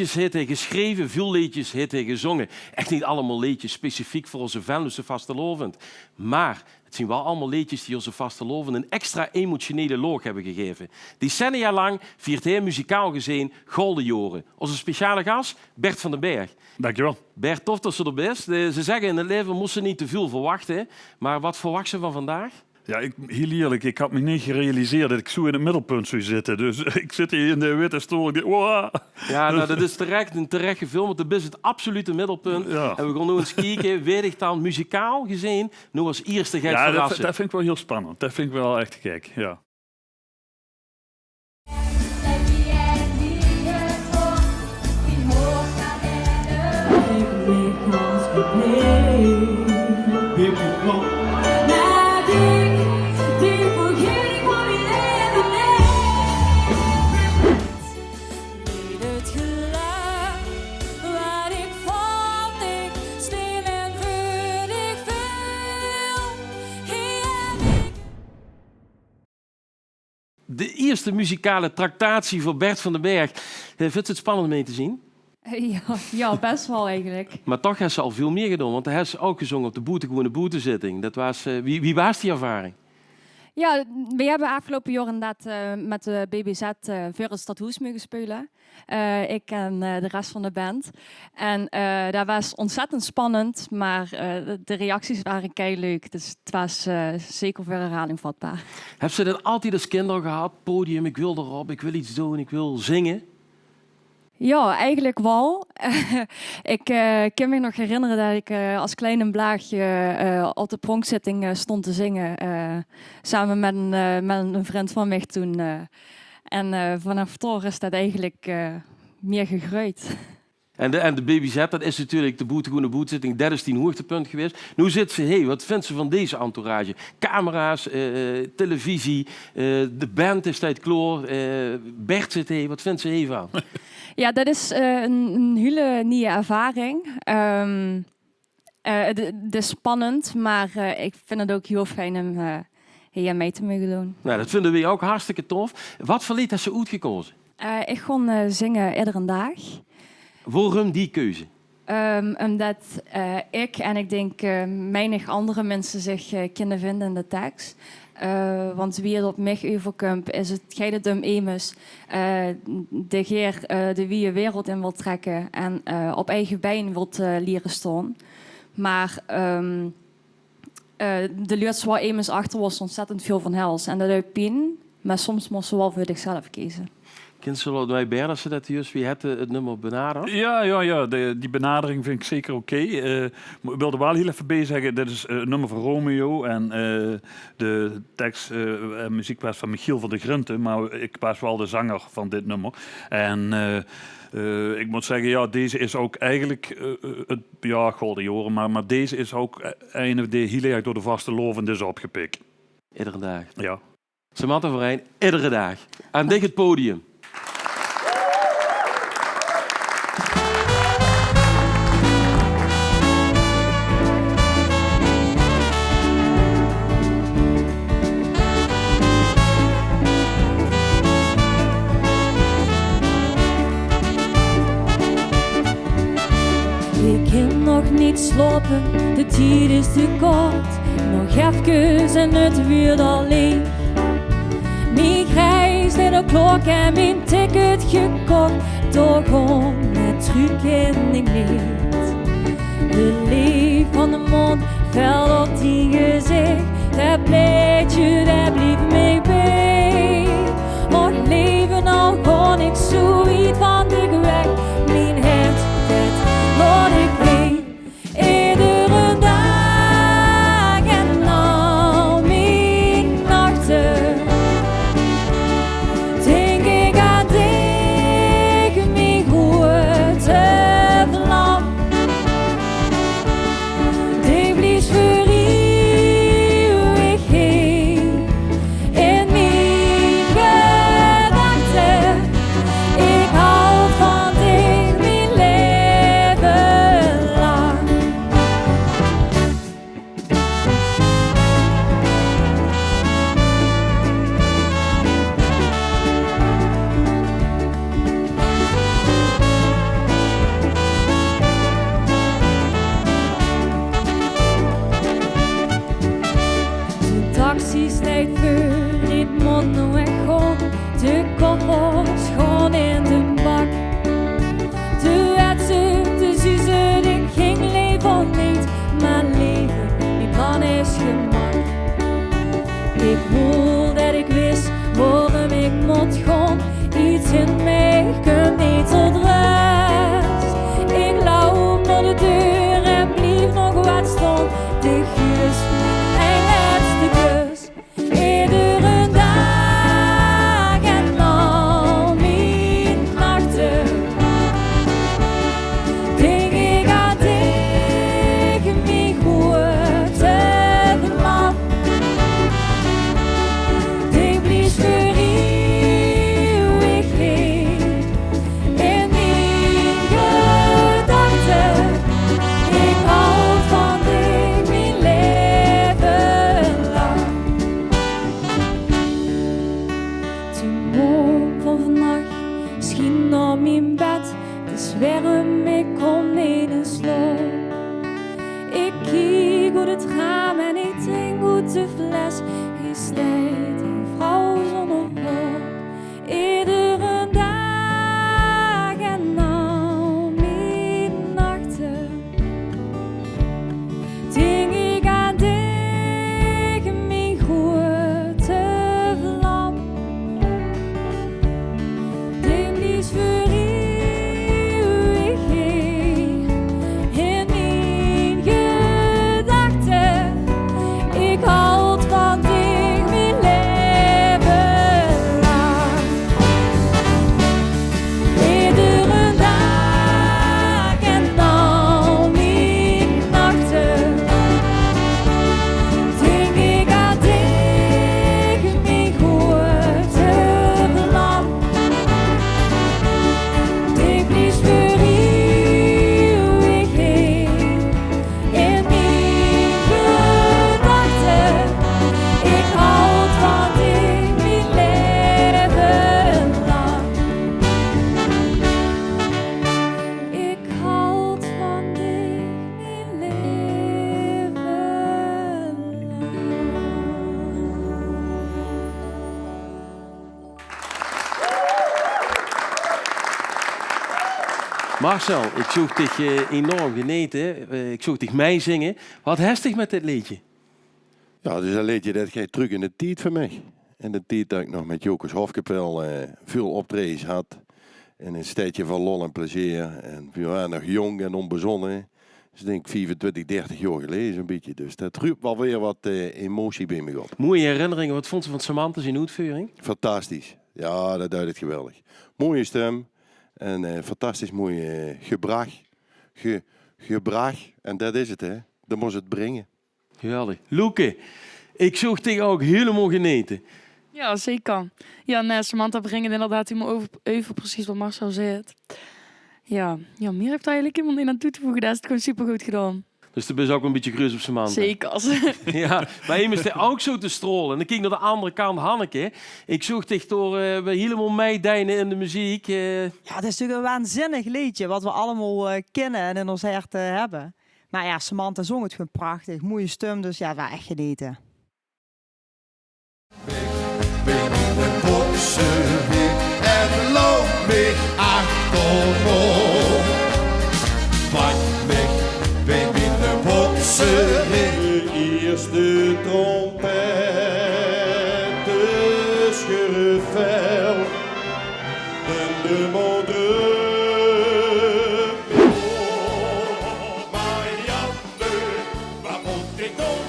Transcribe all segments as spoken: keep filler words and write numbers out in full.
Leedjes haet hae gesjreve, väöl leedjes haet hae gezónge. Ech neet allemaol leedjes specifiek veur ózze Venlose vastelaovend. Mer 't zien waal allemaol leedjes die ózze vastelaovend 'n extra emotionele laog höbbe gegaeve. Decennia lang viert hae muzikaal gezeen golde jaore. Ózze speciale gas, Bert van den Bergh. Dankjewel. Bert, tof det se d'r bis. Eh, ze zègke in 't laeve mós se neet te väöl verwachte. Mer waat verwachs se van vandaag? Jao, ich, hiel ierlik, ich had mich neet gerealiseerd det ich zoe in 't middelpunt zou zitte. Dus ich zit hie in de witte stool. Ich dink, wow. Jao, noe, det is terech, ein terech geveul, want doe bis 't absolute middelpunt. Jao. En we gaon noe ins kieke wae dich dan muzikaal gezeen noe es ierste geit verrasse. Jao, det, det vinj ich waal hiel spannend. Det vinj ich waal ech te gek, jao. De ierste muzikale traktatie veur Bert van den Bergh. Eh, vinjs se 't spannend óm mei te zeen? Eh, jao, jao, bès waal eigelik. Mer toch hes se al väöl mieë gedaon, want doe hes ouch gezónge op de boetegewoeëne boetezitting. Det waas, eh, wie, wie waas die ervaring? Jao, veer höbbe aafgeloupe jaor inderdaad, eh, mit de B B Z, eh, veur 't stadhoes moge speule. Eh, ik en, eh, de res van de band. En, eh, det waas ontzettend spannend, mer, eh, de, de reacties wore keileuk. Dus 't waas, eh, zeker veur herhaling vatbaar. Hes se det altied es kind al gehad? Podium, ik wil d'rop, ik wil iets doon, ik wil zinge? Jao, eigelik waal. Ik, eh, kin mich nog herinnere det ik, eh, es klein blaagje, eh, op de pronkzitting, eh, stóng te zinge, eh, same mit ein, eh, mit ein vrund van mich toen, eh, En, eh, vanaaf dao is det eigelik, eh, mieë gegreujd. En de, en de B B Z, det is natuurlik de boetegewoeëne boetezitting, det is dien hoogtepunt gewaes. Noe zits se, hey, waat vinjs se van deze entourage? Camera's, eh, eh, televisie, eh, de band is steit klaor, eh, Bert zit hie, waat vinjs se hievan? Jao, det is, eh, ein, ein hiel nieje ervaring. Ehm, Eh, 't, 't is spannend, mer, eh, ik vinj 't ouch hiel fijn óm, eh, hie aan mei te moge doon. Nou, det vinje weej ouch hartstikke tof. Waat veur leed hes se oetgekaoze? Eh, ik gaon, eh, zinge Iedere Daag. Waorum die keuze? Ehm, ómdet, eh, ik en ik dink, eh, menig andere minse zich, eh, kinne vinde in de teks. Eh, want wie 't op mich euverkump, is 't, geit 't óm emes, eh, dae gaer, eh, de wieje wereld in wilt trèkke en, eh, op eige bein wilt, eh, liere staon. Mer, ehm, eh, de luuj waor emes achter waor se ontzettend väöl van hèls. En det deit pien, mer soms mós se waal veur dichzelf keze. Kins se waal mei Bert, es se det juus, wie hèt 't nummer benaderd? Jao, jao, jao, de, die benadering vinj ik zeker oké. Eh, mo-, ik wil d'r waal hiel effe beej zègke, dit is, eh, 't nummer van Romeo en, eh, de teks, eh, en meziek waas van Michiel van der Grinten, mer ik waas waal de zenger van dit nummer. En, eh, eh, ik mót zègke, jao, deze is ouch eigelik, eh, eh, 't, jao, Golde Jaore, mer, mer deze is ouch, eh, eine dae hiel erg door de vastelaovend is opgepik. Iedere daag. Jao. Samantha Verheyen, Iedere Daag. Aan dich 't podium. Ik kin nog neet slaope, de tied is te kort. Nog efkes en 't wuurt al leech. Mien grijs leederklok en mien ticket gekoch. Toch gaon mer trök kin ik neet. De leech van de maond vèlt op dien gezich. Det plaetje, det blief mich beej. Och leve, noe gaon ik zoe wied van dich weg. Mien hert, det laot ik leech. Iedere daag en al mien nachte dink ik aan dich, mien groeëte vlam. Dich bliefs veur iewig hie Die steit veur, die mót noe ech gaon. De koffers gaon in de bak. De wèt 't, de zuus 't, ik ging lever neet, mer lever, die man is gemak. Ik voel det ik wis waorum ik mót gaon. Iets in mich kump neet tot rös. Ik loup nao de deur en blief nog waat staon. Dit is mien lètste kus. Iedere daag en al mien nachte dink ik aan dich, mien groeëte man. Dich bliefs veur iewigheid in mien gedachte. Ik haoj van dich, mien laeve lang. De maan van vannach sjient nao mien bed. 't Is werm, ik kom neet in slaop. Ik kiek oet 't raam en ik drink oet de fles. Hie steit ein vrouw zónger haor. Iedere daag en al mien nachte dink ik aan dich, mien groeëte vlam. Dich bliefs veur iewigheid in mien gedachte. Ik haoj van dich, mien laeve lang. Iedere daag en al mien nachte dink ik aan dich, mien groeëte vlam. Dich bliefs veur iewigheid in mien gedachte. Ik haoj van dich, mien laeve lang. Ik haoj van dich, mien laeve lang. Marcel, ik zoog dich eh, enorm genete. Eh, ik zoog dich meizinge. Waat hes dich mit dit leedje? Jao, 't is ein leedje det geit trök in de tied veur mich. In de tied det ik nog mit Jocus Hofkapel eh, väöl optraejes had. In ein stedje van lol en plezeer. En veer wore nog jónk en ónbezónne. Det is dink ik viefentwintig, dertig jaor geleje zoe'n bietje. Dus det ruup waal weer waat eh, emotie bie mich op. Mooie herinneringe. Waat vónds se van Samantha zien oetveuring? Fantastisch. Jao, det deit 't geweldig. Mooie stum. En eh, fantastisch mooi eh, gebrach. Ge-, gebrach. En det is 't, hè. Dan mós se 't bringe. Geweldig. Loeke, ik zoog dich ouk hielemaol genete. Jao, zeker. Jao, nae, Samantha bring 't inderdaad hielemaol euver, euver precies waat Marcel zaet. Jao, jao, mier haet d'r eigelik emes neet aan toe te voege. Det is 't gewoon supergood gedaon. Dus doe bis ouk ein bietje gruuts op Samantha. Zeker. Jao, mer emes dae ouk zoe te straole. En dan kiek ik nao de anger kant, Hanneke. Ik zoog dich dao eh, weer hielemaol meideine in de meziek. Eh. Jao, 't is natuurlik ein waanzinnig leedje waat veer allemaol eh, kinne en in ós hert eh, hebbe. Mer jao, Samantha zóng 't gewoon prachtig. Mooie stum, dus jao, 't waas ech genete. Bin in de bokse weer en loup mich achterop. Pak mich, bin in de bokse weer. De ierste trompet, de schuffel en de modder. Marianne, waat mót ik doon?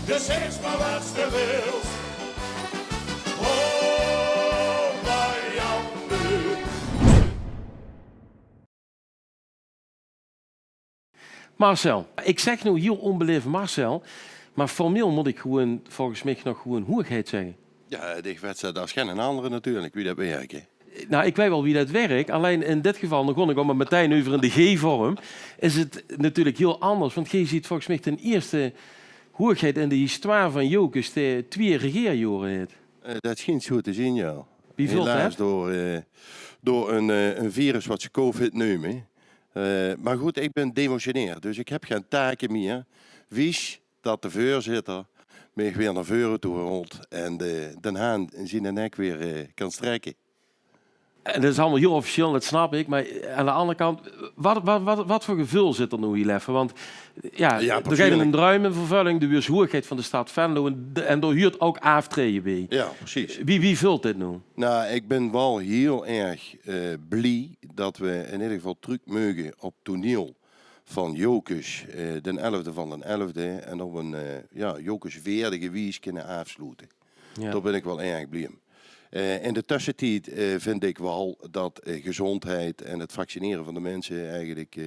Dus zeg maar wat je wilt. Oh, Marianne. Marcel, ik zeg noe hiel ónbeleef Marcel, maar formeel mót ik gewoon volges mich nog gewoon hoeëgheid zegge. Jao, dich wets det as geinen andere natuurlik, wie det werk, hè. Nou, ik weit waal wie det werk, allein in dit geval, dan gaon ik ouk maar metein euver in de G-vorm, is 't natuurlik hiel anders. Want geej zeet volges mich d'n ierste hoeëgheid in de histoire van Jocus dae twieë regeerjaore haet. Eh, det sjient zoe te zien, jao. Wie veult det? Helaas door, eh, door ein, eh, ein virus waat ze covid neume. Eh, maar good, ik bin gedemissioneerd, dus ik heb gein take mier. Wies dat de veurzitter mich weer nao veure toe rolt en de, d'n haan ziene nek weer, eh, kan strekke. En dat is allemaol hiel officieel, dat snap ik. Maar aan de andere kant, wat, wat, wat, wat veur geveul zit d'r noe hiel effe? Want ja, d'r geit 'n druim in vervulling, de weershoeëgheid van de stad Venlo en, en dao huurt ouk aaftraeje bie. Ja, precies. Wie, wie veult dit noe? Nou, ik bin waal hiel erg, eh, blie dat we in eder geval truuk meuge op toneël van Jocus, eh, d'n elfde van d'n elfde en op 'n, eh, ja, Jocus-weerdige wies kinne aafsloete. Ja. Dao bin ik waal erg blie um. Eh, in de tössetied, eh, vind ik waal dat, eh, gezondheid en het vaccinere van de minse eigelik, eh,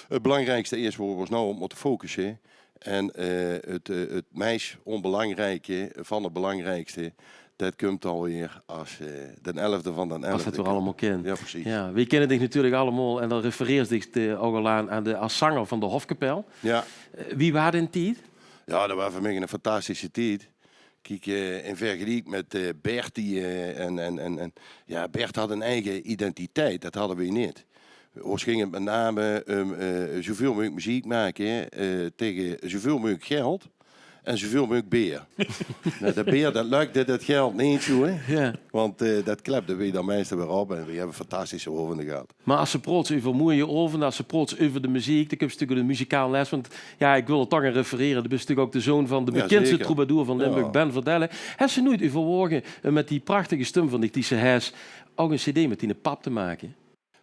het belangriekste is wao we ós now op mótte focusse. En, eh, het, eh, het meis onbelangrieke van het belangriekste, dat kump alweer as, eh, d'n elfde van d'n elfde. As dat weer allemaol kint. Ja, precies. Ja, we kinne dich natuurlik allemaol, en dan refereers dich, eh, ouk al aan, aan de, as zanger van de Hofkapel. Ja. Eh, wie waar d'n tied? Ja, dat waar veur mich 'n fantastische tied. Kiek, eh, in vergeliek met, eh, Bert, die, eh, en, en, en, en, ja, Bert had 'n eige identiteit, dat hadde we neet. Ós ging het met name um, eh, zoeveul meugelik meziek make, eh, tege zoeveul meugelik geld en zoeveul meugelik beer. Nou, dat beer, dat lukde, dat geld neet zoe, hè. Ja. Want, eh, dat klepde we dan meistal weer op en we hebbe fantastische aovende gehad. Maar as se praots euver moeie aovende, as se praots euver de meziek, dan kums se natuurlik in de muzikaal les, want ja, ik wil d'r toch aan referere. De bis natuurlik ouk de zoon van de bekindste troubadour van Limburg, Ben Verdellen. Hes se noeit euverwaoge um met die prachtige stum van dich die se hes ouk 'n cd met diene pap te make?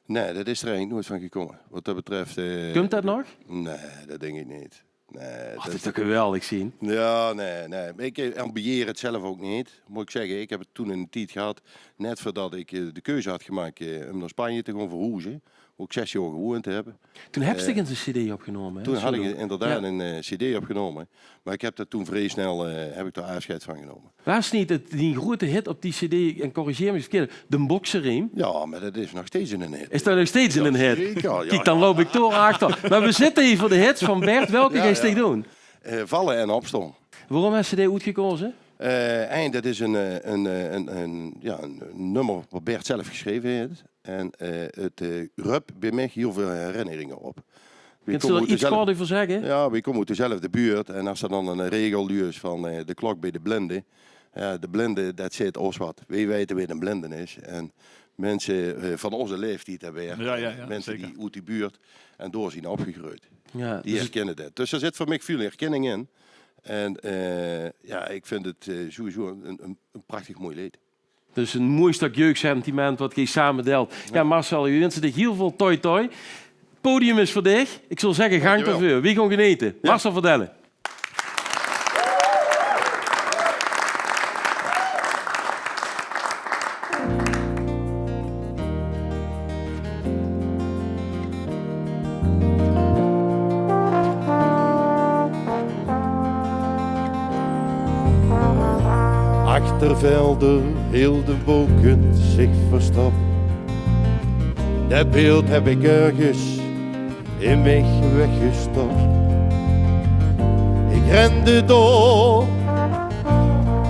Nee, dat is d'r eigelik noeit van gekómme. Wat dat betreft, eh, kump dat nog? Nee, dat dink ik neet. Nee, dat is toch geweldig zien? Ja, nee, nee. Ik, eh, ambieer het zelf ouk neet, mót ik zegge. Ik heb het toen in de tied gehad, net veurdat ik, eh, de keuze had gemaak, eh, um nao Spanje te gaon verhoeze, wao ik zes jaor gewoeënd heb. Toen hebs se, eh, 'n cd opgenome, hè? Toen had ik inderdaad 'n, eh, cd opgenome, maar ik heb dat toen vrij snel, eh, heb ik dao aafscheid van genome. Waar neet het, die groeëte hit op die cd, en corrigeer mich as ik verkeerd, de Bokseriem? Ja, maar dat is nog steeds 'n hit. Is dat nog steeds 'n hit? Ja, zeker, ja. Kiek, dan loup ik door achter. Maar we zitte hier veur de hits van Bert. Welke geis dich doon? Eh, Valle en Opstaon. Waorum hes se die oetgekaoze? Eh, en dat is 'n, eh, 'n, eh, 'n, 'n, ja, 'n nummer wat Bert zelf geschreve het. En, eh, het, eh, rup bie mich hiel veul herinneringe op. Kins se d'r iets kort euver zegge? Ja, we kómme oet dezelfde buurt. En as se dan 'n regel luurs van, eh, de klok bie de blinde. Ja, de blinde, dat zit ós wat. We weite wae de blinde is. En minse, eh, van ózze leeftied en weer, minse die oet die buurt en dao zien opgegreujd, die herkinne dat. Dus d'r zit veur mich veul herkinning in. En, eh, ja, ik vind het, eh, sowieso 'n, 'n, 'n prachtig moei leed. Dus 'n moei stök jeugdsentiment wat geej same deilt. Ja, Marcel, we winse dich hiel veul toi toi. 't Podium is veur dich. Ik zoel zegge, gank d'r veur. Wie gaon genete. Marcel Verdellen. Achter Velder hielden boken zich verstop. Dat beeld heb ik ergens in mich weggestop. Ik rende door,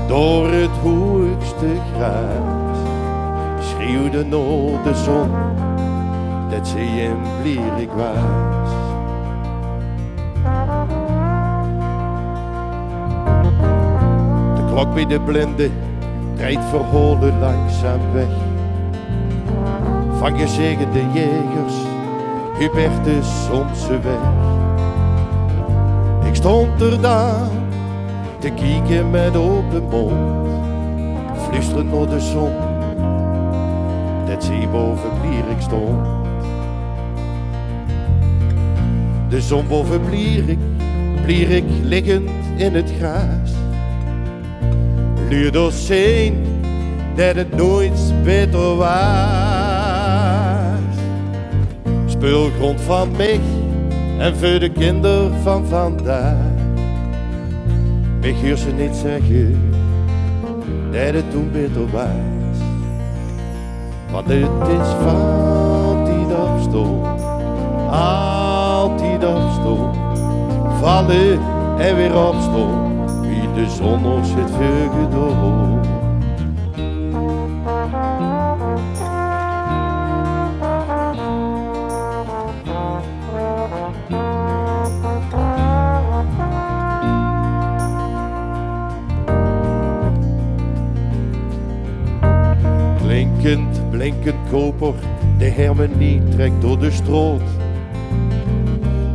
door het hoegste graas. Schreeuwde nao de zon, dat ze in Blierik waas. De klok bie de blinde dreit verholen langzaam weg. Van gezegende jegers, Hubertus onze weg. Ik stond er dan te kieke met open mond. Fluisterend nao de zon, dat ze boven Blierik stond. De zon boven Blierik, Blierik liggend in het graas. Luurt ós zien dat het nooit beter waas. Speulgrond van mich en veur de kinder van vandaag. Mich huurs se neet zegge dat het toen beter waas. Want het is altied opstaon, altied opstaon. Valle en weer opstaon, wie de zon ós het veurgedoon. Inke Koper, de hermenie trekt door de stroot.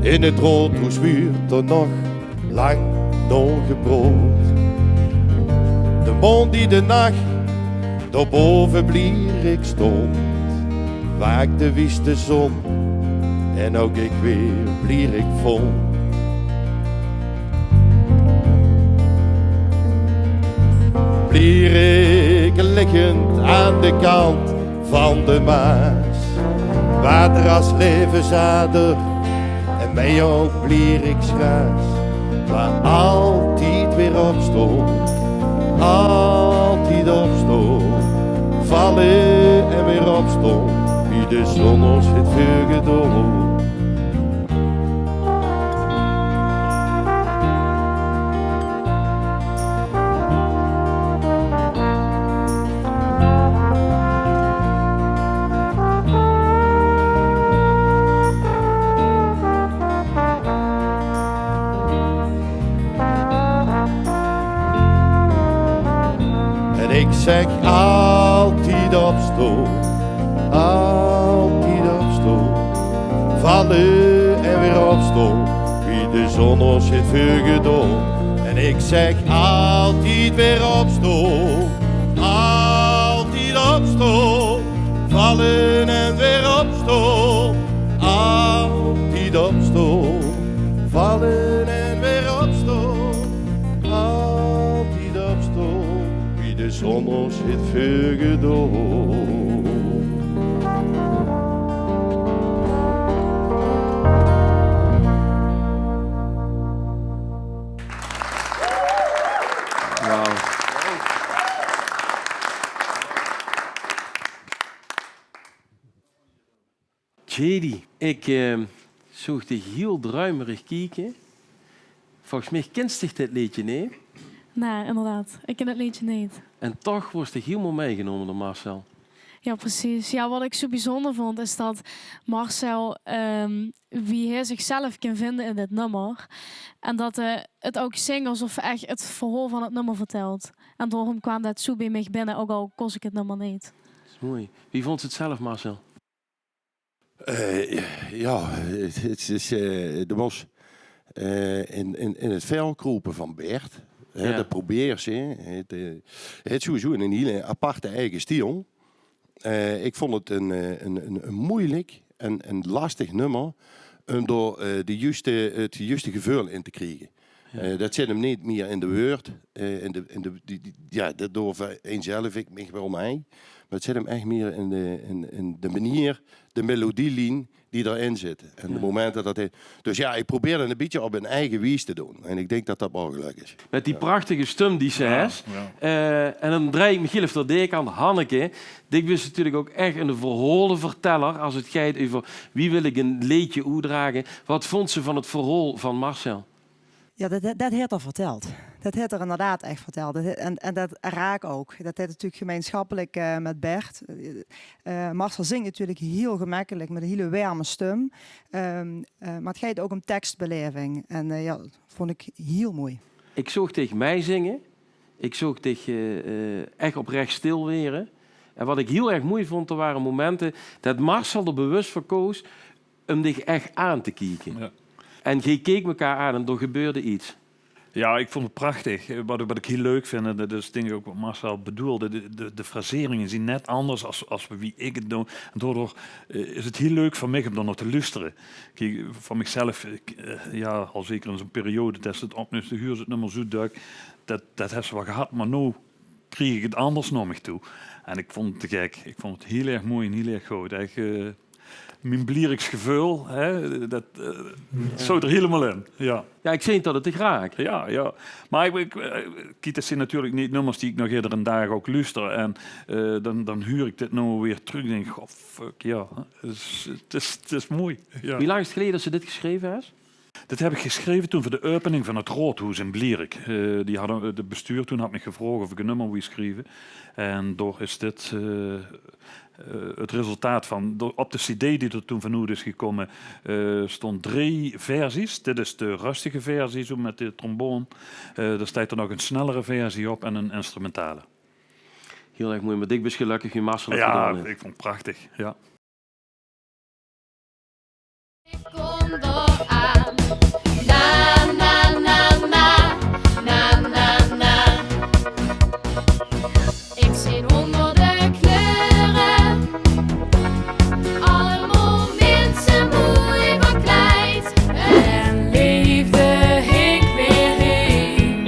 In het raodhoes wuurt er nog lang nog gebrood. De maond die de nacht door bove Blierik stond, waakde wies de zon en ook ik weer Blierik vond. Blierik liggend aan de kant van de Maas, water als levensader en mij ook Blierik's raas, waar altijd weer op stond, altijd op stond, vallen en weer op stond, wie de zon ons het vuur gedoon. En ik zeg altijd op stoel, altijd op stoel. Vallen en weer op stoel, wie de zon ons het vuur gedoon. En ik zeg altijd weer op stoel, altijd op stoel. Vallen en weer op stoel, altijd op stoel. Vallen en weer op stoel, altijd op stoel. Wie de zon ons het vuur gedoon. Wauw. Jady, ik eh, zoog dich hiel druimerig kieke. Volges mich kins dich dit leedje neet. Nee, inderdaad. Ik ken het leedje neet. En toch woors dich hielemaol meigenómme door Marcel. Ja, precies. Ja, wat ik zo bijzonder vond, is dat Marcel, ehm, wie hij zichzelf kan vinden in dit nummer. En dat hij het ook zingt alsof hij echt het verhaal van het nummer vertelt. En daarom kwam dat zo bij mich binnen, ook al kos ik het nummer neet. Dat is mooi. Wie vond ze het zelf, Marcel? Eh, ja, het, het is eh, de mos eh, in, in, in het vel kroepe van Bert. Hè, ja. Dat probeert ze. Het, eh, het sowieso in een hele aparte eigen stijl. Eh, ik vond het een, eh, een, een, een moeilijk en een lastig nummer om door eh, de juiste, het juiste gevoel in te krijgen. Ja. Eh, dat zit hem niet meer in de woord, eh, in de, in de, die, die- ja, dat door vereenzelvig ik mich wel mee. Maar het zit hem echt meer in de, in, in de manier, de melodielijn die erin zit. En de momenten dat hij... Dus ja, ik probeer het een beetje op een eigen wies te doen. En ik denk dat dat wel gelukt is. Met die prachtige stum die ze has. Ja. Eh, en dan draai ik mich hiel effe door de kant. Hanneke, dich bis natuurlijk ook echt een verhalenverteller als het geit over wie wil ik een leedje oetdrage. Wat vond ze van het verhaal van Marcel? Ja, dat, dat, dat het er verteld. Dat het er inderdaad echt verteld. Dat het- en, en dat raak ook. Dat het natuurlijk gemeenschappelijk eh, met Bert. Eh, Marcel zingt natuurlijk heel gemakkelijk met een hele warme stem. Ehm, eh, maar het gaat ook om tekstbeleving. En eh, ja, dat vond ik heel mooi. Ik zoog dich meizinge. Ik zoog dich eh, eh, echt oprecht stil were. En wat ik hiel erg mooi vond, er waren momenten dat Marcel er bewust voor koos om dich echt aan te kieken. Ja. En geej keek elkaar aan en er gebeurde iets. Ja, ik vond het prachtig. Eh, Wat, wat ik heel leuk vind, en dat is denk ik ook wat Marcel bedoelde, de, de, de fraseringen zijn net anders als, als wie ik het doe. En daardoor eh, is het heel leuk voor mij om dan nog te luisteren. Kijk, van mezelf, ik, eh, ja, al zeker in zo'n periode, dat is het opnummers, de huur het nummer zo duk, dat, dat heb ze wel gehad, maar nu kreeg ik het anders naar mich toe. En ik vond het te gek. Ik vond het heel erg mooi en heel erg goed. Echt, eh, mijn Blieriks gevoel, hè, dat eh, zat er helemaal in. Ja. Ja, ik zei dat het te graag. Ja, ja. Maar ik, ik, eh, kiet, dat zijn natuurlijk niet nummers die ik nog iedere dag ook luister. En eh, dan, dan huur ik dit nummer weer terug en denk ik, goh, fuck, ja. Het is, het is, het is mooi. Ja. Wie lang is het geleden dat ze dit geschreven has? Dit heb ik geschreven toen voor de opening van het Raadhoes in Blierik. Eh, die hadden, het bestuur toen had me gevraagd of ik een nummer wou schrijven. En daar is dit eh, eh, het resultaat van. Door- Op de cd die er toen vanuit is gekomen, eh stond drie versies. Dit is de rustige versie, zo met de trombone. Eh er staat er nog een snellere versie op en een instrumentale. Hiel erg moei, mer dich bis gelökkig wie Marcel 't gedaon haet. Jao, ich vónj 't prachtig, jao. Ich kóm dao aan. Na, na, na, na. Na, na, na. Ich zeen hóngerde kleure. Allemaol minse moei verkleid. En leefde, ich weer heen.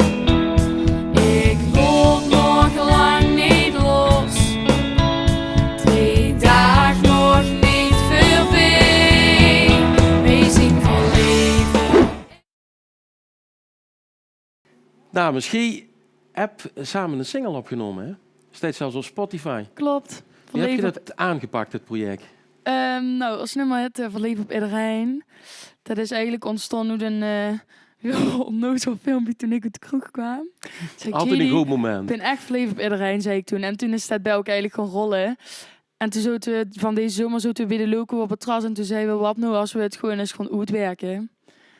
Ich laot nog lang neet los. Twee daag nog neet veurbie. Weej zeen vol leefde. Dames, geej höb same 'ne single opgenómme, hè? Steit zelfs op Spotify. Klop. Wie höb geej det aangepak, det project? Ehm, nou, ós nummer hèt, eh, Verleef op Idderein. Det is eigelik óntstaon oet ein, eh, hiel onnozel filmpje toen ich oet de kroeg kwaam. Zag ich: "Jay, ich bin ech verleef op idderein," zag ich toen. En toen is det belke eigelik gaon rolle. En toen zote we van deze zomer zote we bie de Loco op 't terras en toen zeie we: "Wat noe as we 't gewoon ins gaon oetwerke?"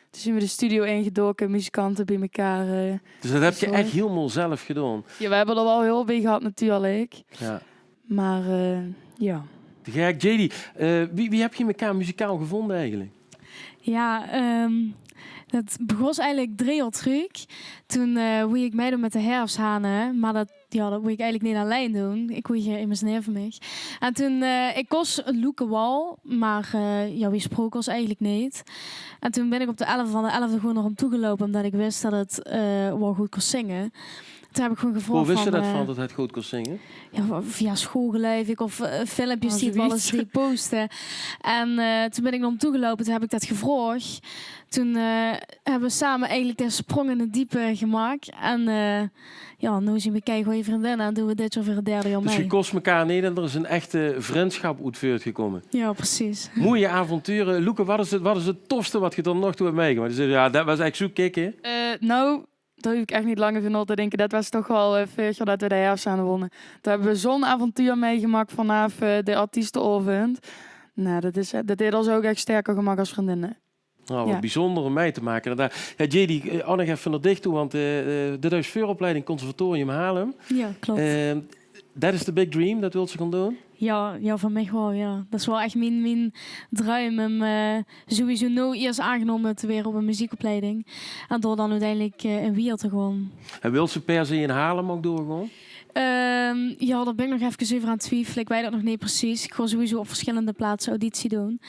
Toen zeen we de studio ingedoke, muzikante bie mekaar, eh, gezorg. Dus det höb geej ech hielemaol zelf gedaon? Jao, we höbbe d'r waal hulp bie gehad natuurlik. Jao. Mer, eh, jao. Te gek. Jay, eh, wie, wie höb geej mekaar muzikaal gevónje eigelik? Jao, ehm, det begós eigelik drie jaor trök. Toen, eh, woej ich meidoon mit de Herfshane, mer det jao, det woej ich eigelik neet allein doon. Ich woej hie emes neve mich. En toen, eh, ich kós Loeke waal, mer, eh, jao, weej sproke ós eigelik neet. En toen bin ich op de elfde van de elfde gewoon nao häöm toe geloupe, ómdet ich wis det 't, eh, waal good kós zinge. Toen höb ich gewoon gevraog van, eh, Wo wis se det van, det 't good kós zinge? Jao, va-, via school geleuf ich, of, eh, filmpjes die 't waal ins deej poste. En, eh, toen bin ich nao häöm toe geloupe, toen höb ich det gevraog. Toen, eh, höbbe we same eigelik de sprong in 't diepe gemaak. En, eh, jao, noe zeen we keigooj vriendinne en doon we dit jaor veur 't derde jaor mei. Dus geej kós mekaar neet en d'r is ein echte vrundsjap oet veurtgekómme. Jao, precies. Moeie avonture. Loeke, wat is 't, wat is 't tofste wat geej tot nog toe höb meigemaak? Dus, jao, det waas ech zoe kikke. Eh, nou, dao hoof ich ech neet lang euver nao te dinke. Det waas toch waal, eh, veurig jaor det we de Herfshane wónne. Dao höbbe we zoe'n avontuur meigemaak vanaaf, eh, de artiestenaovend. Nou, det is, eh, det haet ós ouch ech sterker gemaak es vriendinne. Nou, wat bijzonder óm mei te make. Jao, Jay, eh, ouch nog effe nao dich toe, want, eh, eh, de duis veuropleiding Conservatorium Haarlem. Jao, klop. Eh, det is de big dream, det wils se gaon doon? Jao, jao, veur mich waal, jao. Det is waal ech mien, mien druim óm, eh, sowieso noe iers aangenómme te waere op ein muziekopleiding. En dao dan oeteindelik, eh, in wiejer te gaon. En wils se per se in Haarlem ouch doorgaon? Ehm, jao, dao bin ich nog efkes euver aan 't twiefele. Ich weit det nog neet precies. Ich gaon sowieso op versjillende plaatse auditie doon.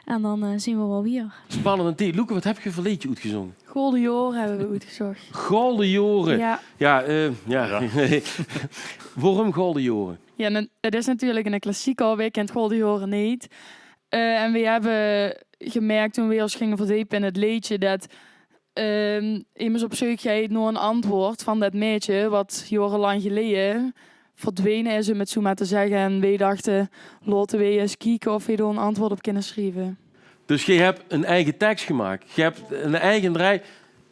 En dan, eh, zeen we waal wiejer. Spannend. En Loeke, wat höb geej veur leedje oetgezónge? Golde Jaore höbbe we oetgezóch. Golde Jaore. Jao. Jao, eh, jao. Jao. Waorom Golde Jaore? Jao, 't is natuurlik 'ne klassieker. Wae kint Golde Jaore neet? Eh, en we höbbe gemerk toen we ós ginge verdepe in 't leedje det, ehm, emes op zeuk geit nao ein antwoord van det maedje wat jaorelang geleje verdwene is, óm 't zoe mer te zègke. En we dachte, laote we ins kieke of we dao ein antwoord op kinne sjrieve. Dus geej höb ein eige teks gemaak. Geej höb ein eige draai.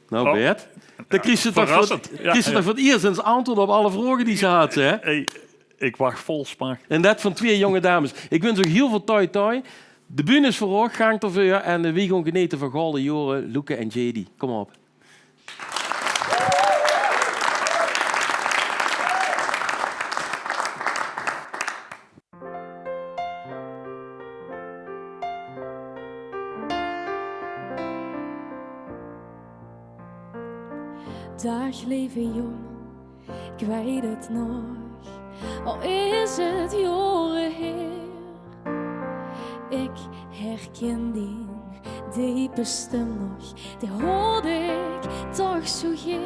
Nou, Bert, dan kriegs se toch veur 't iers ins antwoord op alle vraoge die se hads, hè? Hey, ich wach vol smach. En det van twieë jónge dames. Ich wins uch hiel väöl toi toi. De bühne is veur uch, gaank d'rveur en, eh, weej gaon genete van Golde Jaore, Loeke en Jay. Kóm op. Daag, leve jóng, ich weit 't nog, al is 't jaore haer. Ich herkin dien depe stum nog, die haod ich toch zoe gaer.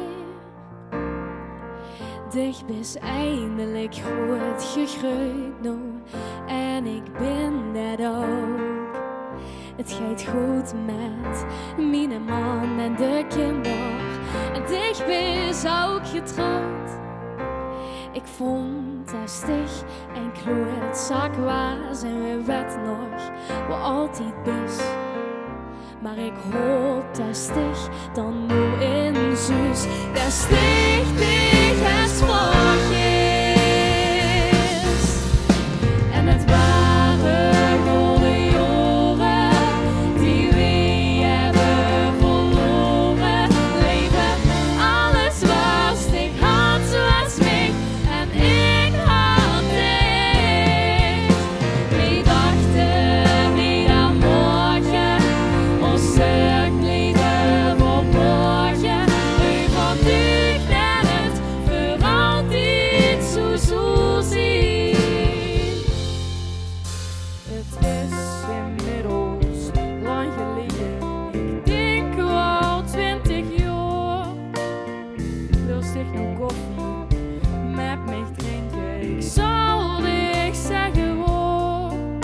Dich bis eindelik groeat gegreujd noe en ich bin det ouch. 't Geit good mit miene man en de kinder. En dich bis ouch getrouwd. Ich vónj det dich ein kloetzak waas en wae weit nog, wae altied bis. Mer ich haop det dich dan noe inzuus det dich dich hes vergis. En 't ware golde jaore die weej höbbe verlore. Leve, alles waas dich hads, waas mich. En ich had Koffie met mich drinke. Ik zal dich zegge waorom.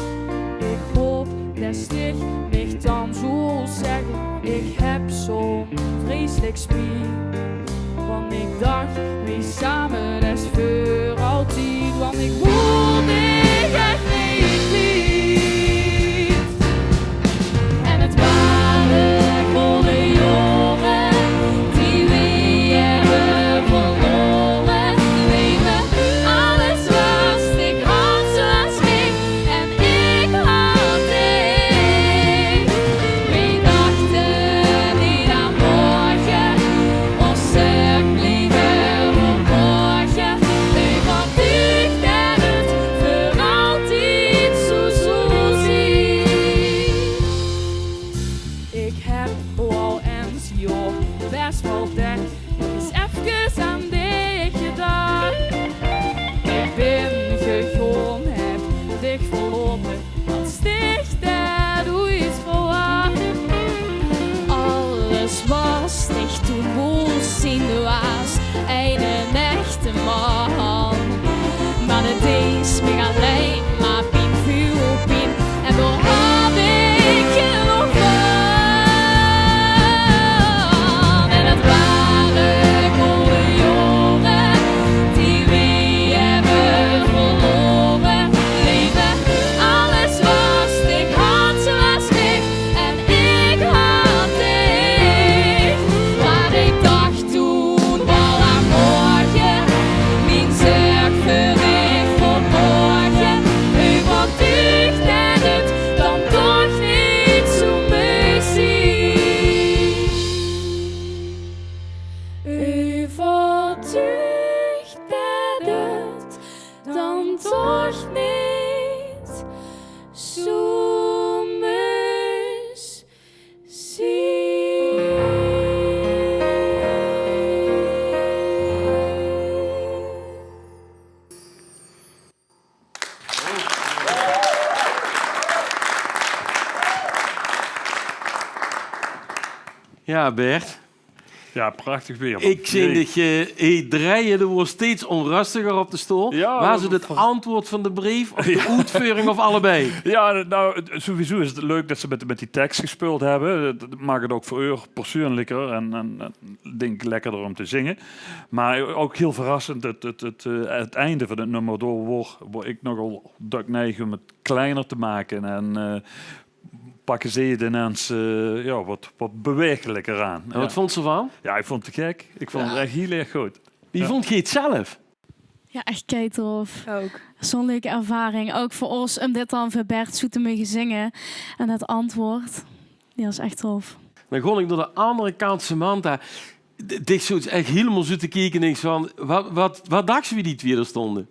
Ik haop des dich mich dan zult zegge: ik heb zo'n vreselijk spiet. Want ik dacht, wie same is veur altied. Want ik wil dich echt niet kwiet. En het ware goede jaren die we hebben verloren. Leven, alles was, ik had zoals ik en ik had dich. We dachten niet aan morgen, ons zag leven voor morgen. Overtuigd dat het voor altied zo zal zien. Ik heb al eens, joh, best wel dek eens efkes aan dich gedacht. Ik bin gegaon, heb dich verlaten, als dich dat ooit verwacht. Alles was dich toen woest zien, waas eine echte man. Maar dat dees mich alleen maar pien, veel pien. En daar had ik genoeg van. En het waren goede jaren die we hebben verloren. Leven, alles was, ik had zoals ik en ik had dich. Maar ik dacht toen al aan morgen, mien zörg veur dich verborgen. Overtuigd dat het dan toch niet zo moest zien. Overtuigd dat het dan toch niet zo moest zien. Ja, Bert. Ja, prachtig weer, man. Ik zeen dich, eh, hie drejje, de woors steeds onrustiger op de stool. Ja, waas het het antwoord van de breef of de oetveuring of allebei? Ja, nou, het, sowieso is het leuk dat ze met, met die tekst gespeeld hebben. Dat maakt het ook voor u persoonlijker en, en, en, denk ik, lekkerder om te zingen. Maar ook heel verrassend het, het, het, eh, het einde van het nummer. Door waar, waar ik nogal dök neig om het kleiner te maken en, eh, pakken ze het ineens, eh, ja, wat, wat bewegelijker aan. En wat vond ze ervan? Ja, ik vond het te gek. Ik vond het echt heel erg goed. Wie vond geej het zelf? Ja, echt kei tof. Ook. Zo'n leuke ervaring. Ook voor ons om dit dan voor Bert zo te mogen zingen. En het antwoord, die was echt tof. Dan gaon ik door de andere kant, Samantha. D-, dich zoets echt helemaal zo te kieken en dinks van, wat, wat, wat dachs se wie die twee d'r stonden?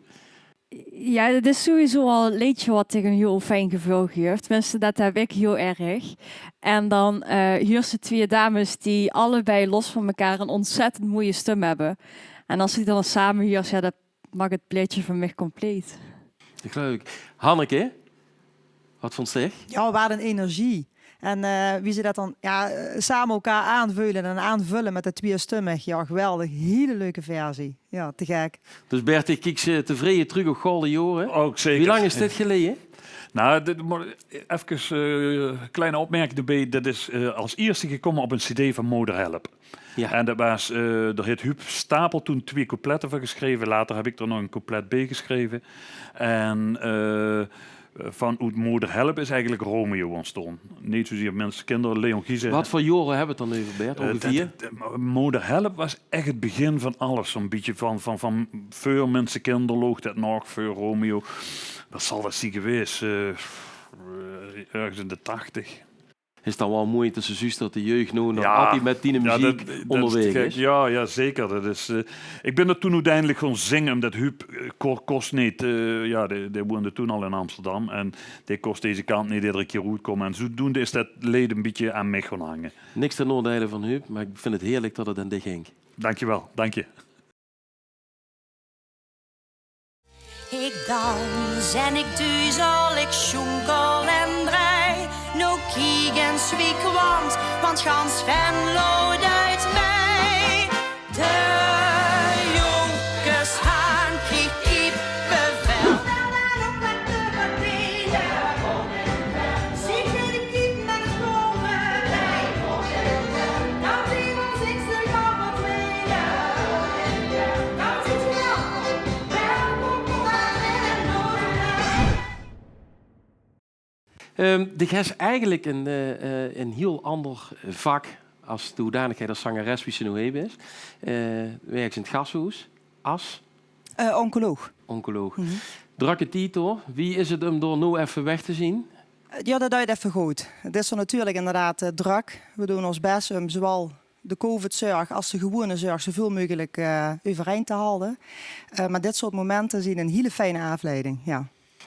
Ja, dit is sowieso al een leedje wat dich een heel fijn gevoel geeft. Tenminste, dat heb ik heel erg. En dan, eh, huurs se twee dames die allebei los van elkaar een ontzettend mooie stem hebben. En als se die dan samen huurs, ja, dat maakt het plaatje voor mich compleet. Dat geloof ik. Hanneke, wat vond dich? Ja, wat een energie. En, eh, wie ze dat dan, ja, eh, samen elkaar aanveulen en aanvullen met de tweestummig. Ja, geweldig. Hele leuke versie. Ja, te gek. Dus Bert, dich kieks, eh, tevreden terug op Golden Jore. Ook zeker. Wie lang is dit geleden? Nou, dit, maar even, eh, kleine opmerking erbij. Dat is, eh, als eerste gekomen op een cd van Moder Help. Ja. En dat was, eh, daar heeft Huub Stapel toen twee coupletten van geschreven. Later heb ik er nog een couplet bij geschreven. En, eh, van Oet Moder Help is eigenlijk Romeo ontstaan. Niet zozeer Minsekinder, Leon Giesen. Wat voor jaren hebben we het dan over, Bert? Eh, ongeveer? Dat, dat, Moder Help was echt het begin van alles, zo'n beetje van, van, van veur Minsekinder loog dat nog, veur Romeo. Wat zal dat zien geweest? Eh, eh, ergens in de tachtig. Is dan wel mooi tussen zuus dat de jeugd nou nog altijd met die muziek onderweg is. Ja, ja, zeker. Dat is, eh, ik ben er toen uiteindelijk gaan zingen, omdat Huub, eh, ko-, kos niet, eh, ja, die, die woonde toen al in Amsterdam en die kos deze kant niet iedere keer oetkomen. En zodoende is dat leed een beetje aan mich gaan hangen. Niks ten nadele van Huub, maar ik vind het heerlijk dat het aan dich hing. Dankjewel, dank je. Ik dans en ik duzel, ik sjoenkel en drej. No kiek ens wie kwant, want gans Venlo duit mei. De Ehm, dich hes eigelik ein, eh, eh, ein hiel ander vak as de hoedanigheid as zangeres wie se noe hie bis. Eh, wirks in 't gashoes as Eh, oncoloog. Oncoloog. Drökke tied, huur. Wie is 't um dao noe effe weg te zien? Eh, jao, det deit effe good. 't Is d'r natuurlik inderdaad, eh, drök. Weej doon ós bès um zowaal de covidzörg as de gewone zörg zoväöl meugelik, eh, euverein te halde. Eh, maar dit soort momente zien ein hiele fijne aafleiding, jao.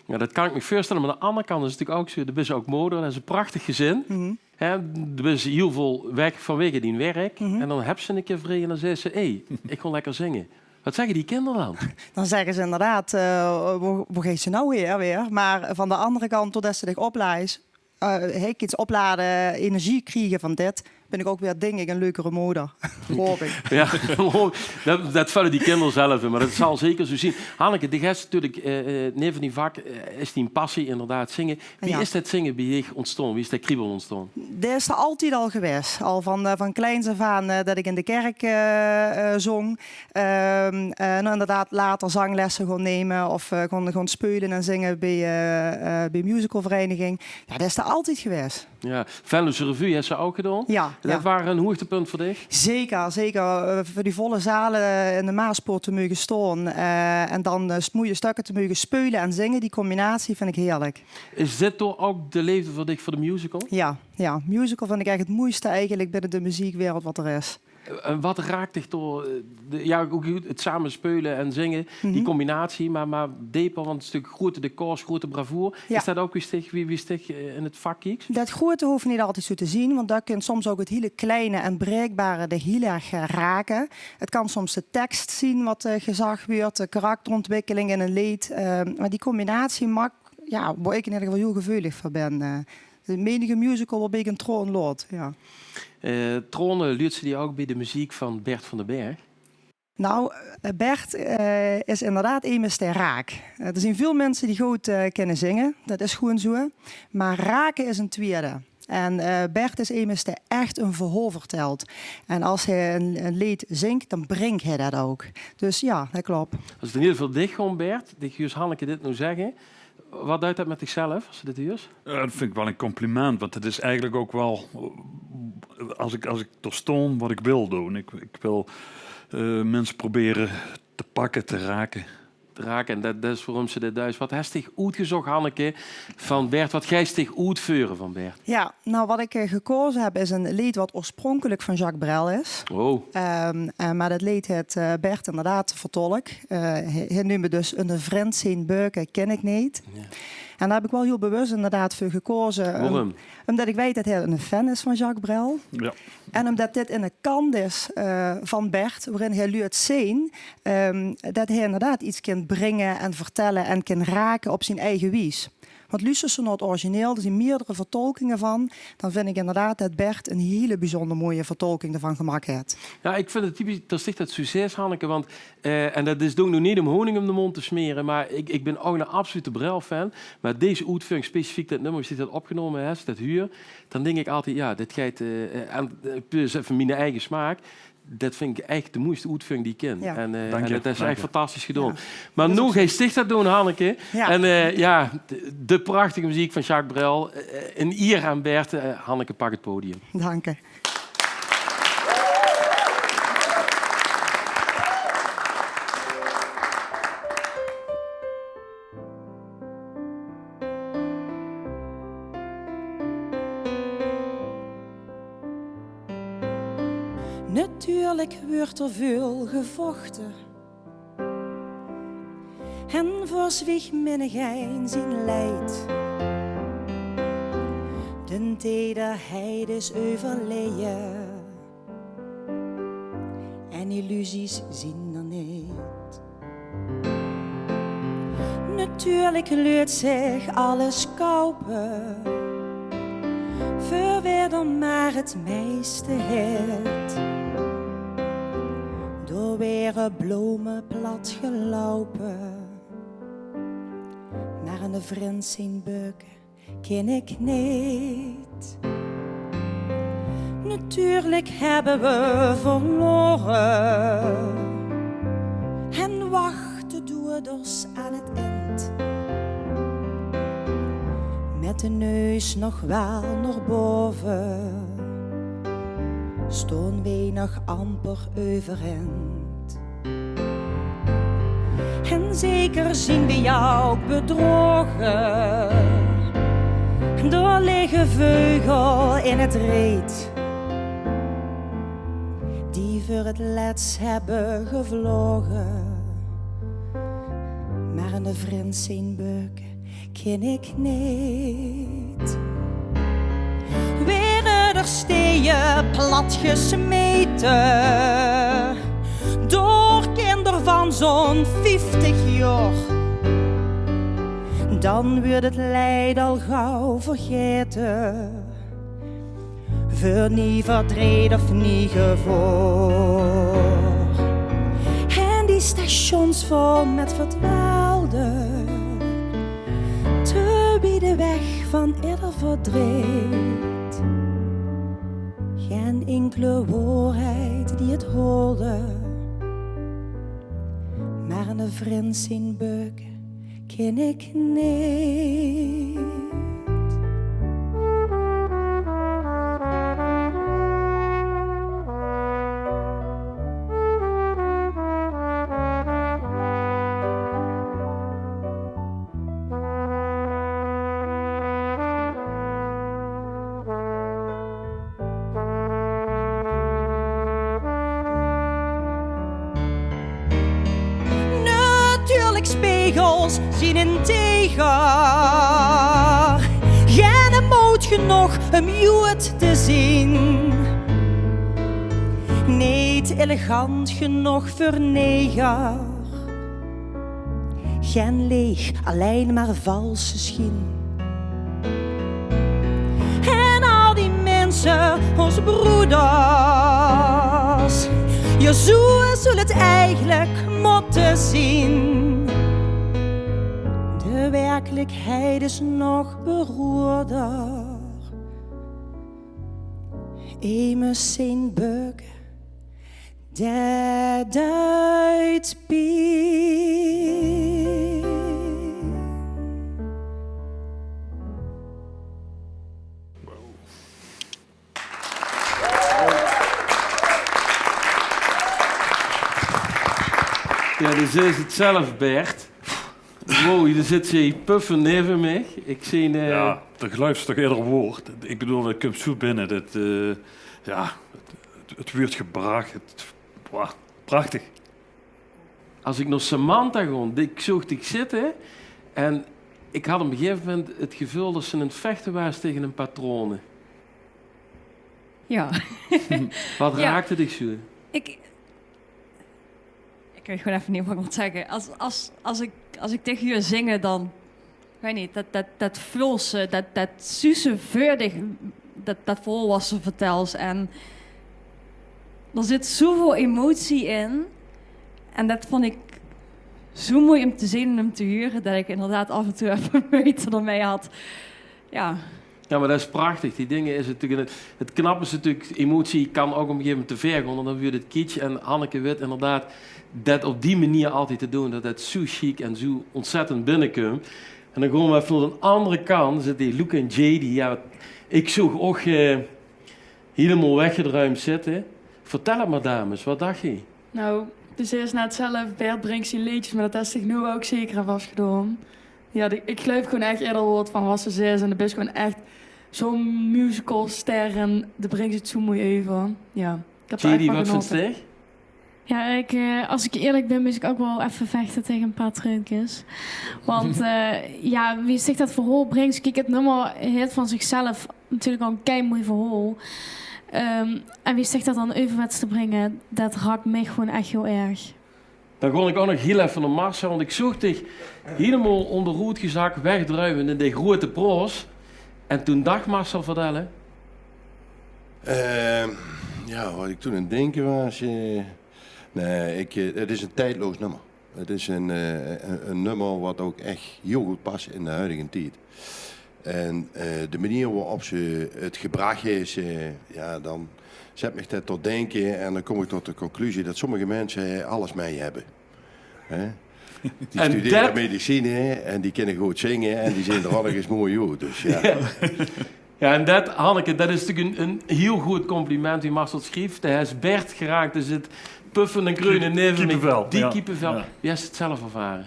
Jao, det kan ik mich veurstelle. Maar aan de andere kant is 't natuurlik ouk zoe, de bis ouk moder, det is ein prachtig gezin. Hè, de bis hiel väöl weg vanwege dien werk. En dan hebs se ein kier vrie en dan zaes se: "Hé, ik gaon lekker zinge." Wat zegge die kinder dan? Dan zegge ze inderdaad, eh: "Wo, wo geis se noe haer weer?" Maar van de andere kant, doordet ze dich oplaes, eh, hè, kins oplade, energie kriege van dit, bin ik ouk weer, dink ik, ein leukere moder. Haop ik. Jao, det, det völle die kinder zelf in, maar det zal zeker zoe zien. Hanneke, dich hes natuurlik, eh, eh, neve dien vak, eh, is dien passie inderdaad zinge. Wie is det zinge bie dich ontstaon? Wie is det kriebel ontstaon? Det is d'r altied al gewaes. Al van, eh, van kleins aaf aan, eh, det ik in de kerk, eh, eh, zóng. Ehm, eh, noe, inderdaad, later zanglesse gaon numme of, eh, gaon, gaon speule en zinge bie, eh, eh, bie musicalvereniging. Jao, det is d'r altied gewaes. Jao, Venlose Revue hes se ouk gedaon. Jao, jao. Det waar ein hoegtepunt veur dich? Zeker, zeker. Eh, veur die volle zale in de Maaspoort te meuge staon, eh, en dan, eh, moeie stökke te meuge speule en zinge, die combinatie vind ik heerlik. Is dit toch ouk de leefde veur dich veur de musical? Jao, jao. Musical vind ik ech 't moeiste eigelik binne de meziekwereld wat d'r is. En wat raakt dich door, eh, de, jao, ouk good, 't same speule en zinge, die combinatie, maar, maar deper, want 't is natuurlik groete decors, groete bravoer. Jao. Is det ouk wie se dich, wie, wie se dich, eh, in 't vak kieks? Det groete hoof neet altied zoe te zien, want det kan soms ouk 't hiele kleine en breekbare dich hiel erg, eh, rake. 't Kan soms de teks zien wat, eh, gezag wuurt, de karakterontwikkeling in ein leed. Eh, maar die combinatie maak, jao, wo ik in eder geval hiel geveulig veur bin, eh. De menige musical waobie ik ein traon laot, jao. Eh, traone, luuts se die ouk bie de meziek van Bert van den Bergh? Nou, eh, Bert, eh, is inderdaad emes dae raak. Eh, d'r zien väöl minse die good, eh, kinne zinge, det is gewoen zoe. Maar rake is ein twiede. En, eh, Bert is emes dae ech ein verhaol vertelt. En as hae ein, ein leed zingk, dan bringk hae det ouk. Dus jao, det klop. As ik in eder geval dich gaon, Bert, dich huurs Hanneke dit noe zegge, wat deit det mit dichzelf as se dit huurs? Jao, det vind ik waal ein compliment, want 't is eigelik ouk waal, eh, as ik, as ik dao staon, wat ik wil doon. Ik, ik wil, eh, minse probere te pakke, te rake. Te rake, en det, det is waorum se dit deis. Wat hes dich oetgezóch, Hanneke, van Bert? Wat geis dich oetveure van Bert? Jao, nou, wat ik, eh, gekaoze heb, is ein leed wat oorspronkelik van Jacques Brel is. Oh. Ehm, eh, maar det leed haet, eh, Bert inderdaad vertolk. Eh, hae, hae neump 't dus Eine Vrins zien beuke kin ik neet. Jao. En dao heb ik waal hiel bewus inderdaad veur gekaoze. Ehm, waorum? Umdet ik weit det hae eine fan is van Jacques Brel. Jao. En umdet dit in de kant is, eh, van Bert, woerin hae leet zeen, ehm, det hae inderdaad iets kin bringe en vertelle en kin rake op zien eige wies. Want luusters se nao 't origineel, d'r zien meerdere vertolkinge van, dan vind ik inderdaad det Bert ein hiele biezónder moeie vertolking d'rvan gemaak haet. Jao, ik vind 't typisch det dich det zoe zaes, Hanneke, want, eh, en det is, doon ik noe neet um honing um de mónd te smere, maar ik, ik bin ouk eine absolute Brel-fan. Maar dees oetveuring, specifiek det nummer, wie se det opgenómme hes, det huur, dan dink ik altied, jao, dit geit, eh, eh, aan, eh, puur ins effe miene eige smaak. Det vind ik ech de moeiste oetveuring die ik kin. Jao. En, eh, en det is ech fantastisch gedaon. Maar noe geis dich det doon, Hanneke. Jao. En, eh, jao, de, de prachtige meziek van Jacques Brel. Eh, in ier aan Bert. Eh, Hanneke, pak 't podium. Dank dich. Natuurlik wuurt d'r väöl gevochte en veur zwieg minnigein zien leid. De tederheid is euverleje en illusies zien d'r neet. Natuurlik leet zich alles koupe, veur wae d'r maar 't meiste haet. Dao waere blome plat geloupe, maar eine vrins zien beuke kin ik neet. Natuurlik hebbe we verlaore en wachte doeders aan 't ind. Mit De neus nog waal nao bove, stoon weej nog amper euverend. En zeker zien weej ouk bedroge door lege veugel in 't reet, die veur 't lets hebbe gevloge. Maar 'ne vrind zien beuke kin ik neet. Were d'r steje platgesmete door kinder van zo'n vieftig jaor, dan wuurt 't leid al gauw vergaete. Veur nie verdreet of nie gevaor. En die stations vol met verdwaalde, te wiede weg van ieder verdreet. Gen inkele woorheid die 't hoolde, maar 'ne vrind zien beuke kin ik neet. Natuurlik, spegels zien 'n teger. Genne moot genóg um joet te zien. Neet elegant genóg veur neger. Gen leeg, allein maar valse schien. En al die minse, os broeders, ja, zoe zul 't eigelik motte zien. De werkelikheid is nog beroerder. Emes zien beuke, det duit pien. Ja, dus is 't zelf, Bert. Wow, d'r zit zoe'n puffe neve mich. Ik zeen, eh, Ja, dan geluifs se toch eder woord. Ik bedoel, det kump zoe binne. Det, eh, ja, 't, 't, 't wuurt gebrach. 't, Boah, prachtig. As ik nao Samantha góng, ik zoog dich zitte en ik had op 'n gegaeve moment 't geveul det se aan 't vechte waas taege 'n paar traone. Ja. Wat Ja. raakde dich zoe? Ik, ik weit gewoon effe neet wat ik mót zegge. As, as, as ik, as ik dich huur zinge, dan, ik weit neet, det, det, det veuls se, det, det zuus se veur dich, det, det verhaol wat se vertèls. En d'r zit zoeväöl emotie in. En det vónd ik zoe moei um te zeen en um te hure, det ik inderdaad af en toe effe meujte d'rmei had. Ja. Ja, maar det is prachtig. Die dinger is 't natuurlik, 't, 't knappe is natuurlik, emotie kan ouk op 'n gegaeve moment te wied gaon en dan wuurt 't kitsch. En Hanneke wit inderdaad det op die manier altied te doon, det det zoe sjiek en zoe ontzettend binnekump. En dan gaon we effe nao de andere kant, zit die Luca en J D. Ja, ik zoog ouk, eh, hielemaol weggedruimp zitte. Vertèl 't maar, dames, wat dach geej? Nou, dus eerst nao 't zelf, Bert bringk zien leedjes, maar det hes dich noow ouk zeker en vas gedaon. Ja, de, ik geluif gewoon ech eder woord van wat se zaes. En de bis gewoon ech zoe'n musicalster en de bringks 't zoe moei euver. Ja, ik heb d'r ech J D, van wat vinds genote. dich? Ja, ik, eh, as ik eerlik bin, mós ik ouk waal effe vechte taege 'n paar treunkes. Want, eh, ja, wie zich det verhaol bringk, kiek, 't nummer haet van zichzelf natuurlik al 'n kei moei verhaol. Ehm, en wie zich det dan euver wèts te bringe, det raak mich gewoon ech hiel erg. Dan gaon ik ouk nog hiel effe nao Marcel, want ik zoog dich hielemaol ónderoet gezak wegdruimend in de groeate proos. En toen dach Marcel: vertèl. Ehm, ja, wat ik toen aan 't dinke waas, eh, nee, ik, eh, 't is 'n tiedloos nummer. 't Is 'n, eh, 'n, 'n nummer wat ouk ech hiel good pas in de huidige tied. En, eh, de manier waorop se 't gebrach hes, eh, ja, dan zet mich det tot dinke en dan kom ik tot de conclusie det sommige minse, eh, alles mei hebbe. Hè? Die studere medicine en die kinne good zinge en die zeen d'r alleges mooi oet. Dus ja. Ja. Ja, en det, Hanneke, det is natuurlik ein, ein hiel good compliment, wie Marcel schrief. Dae haet Bert geraak, dus 't puffe en kreune neve mich. Kiepevel, die ja. Kiepevel. Ja. Wie haes se 't zelf ervare?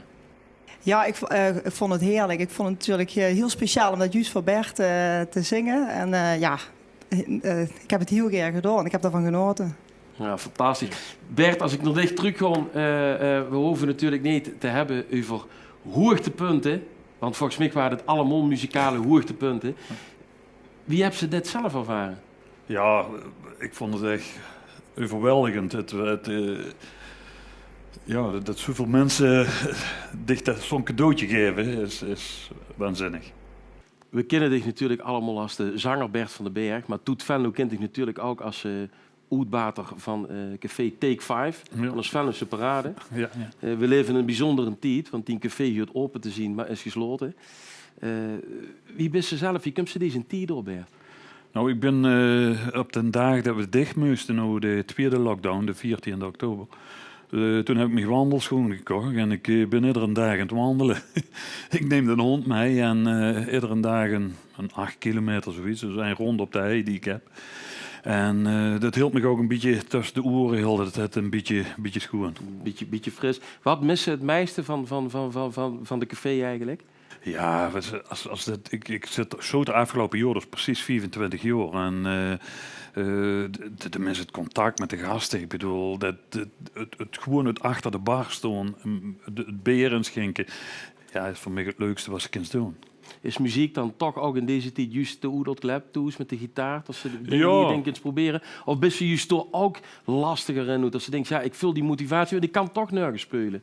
Ja, ik, v- eh, ik vond het heerlijk. Ik vond het natuurlijk eh, heel speciaal om dat juist voor Bert eh, te zingen. En eh, ja, eh, ik heb het heel graag gedaan. Ik heb daarvan genoten. Ja, fantastisch. Bert, as ik nao dich trök gaon, eh, eh, we hove natuurlik neet te hebbe euver hoogtepunte, want volges mich ware 't allemaol muzikale hoogtepunte. Wie hebs se dit zelf ervare? Ja, ik vond het echt euverweldigend. Het, het, eh, ja, dat, dat zoeväöl minse dich dat, zoe'n cadeautje gaeve, is, is waanzinnig. We kinne dich natuurlik allemaol as de zanger Bert van den Bergh, maar Toet Venlo kint dich natuurlik ouk as eh, oetbater van eh, café Take Five, ja, van de Venlose Parade. Ja, ja. Eh, we leve in ein biezóndere tied, want dien café huurt aope te zien, maar is geslaote. Eh, wie bis se zelf, wie kums se deze tied door, Bert? Nou, ik bin eh, op den daag dat we dich muste, nou de twiede lockdown, de veertiende oktober, eh, toen heb ik mich wandelschoen gekocht en ik eh, bin iedere daag aan het wandele. Ik neem den hond mei en eh, iedere daag een, een acht kilometer zoiets. Dus ein rond op de hei die ik heb. En eh, dat hield mich ouk ein bietje tösse de oere, hield het, het ein bietje, bietje schoen. Bietje, bietje fris. Wat mis se het meiste van, van, van, van, van, van de café eigenlijk? Ja, as, as, as dat, ik, ik zit, zoot d'r aafgeloupe jaor, dus precies viefentwintig jaor. En eh, eh, de, de, de minse, het contact met de gaste. Ik bedoel, dat, dat, het, het gewoon het achter de bar stoon, mm, de, het beer insjinke, ja, is veur mich het leukste wat se kins doen. Is muziek dan toch ouk in deze tied juust de oetlaotklep thoes met de gitaar, dat se de dinger die je dinks kins probere? Of bis se juust dao ouk lastiger in, dat se dinks, ja, ik veul die motivatie, want ik kan toch nörges speule?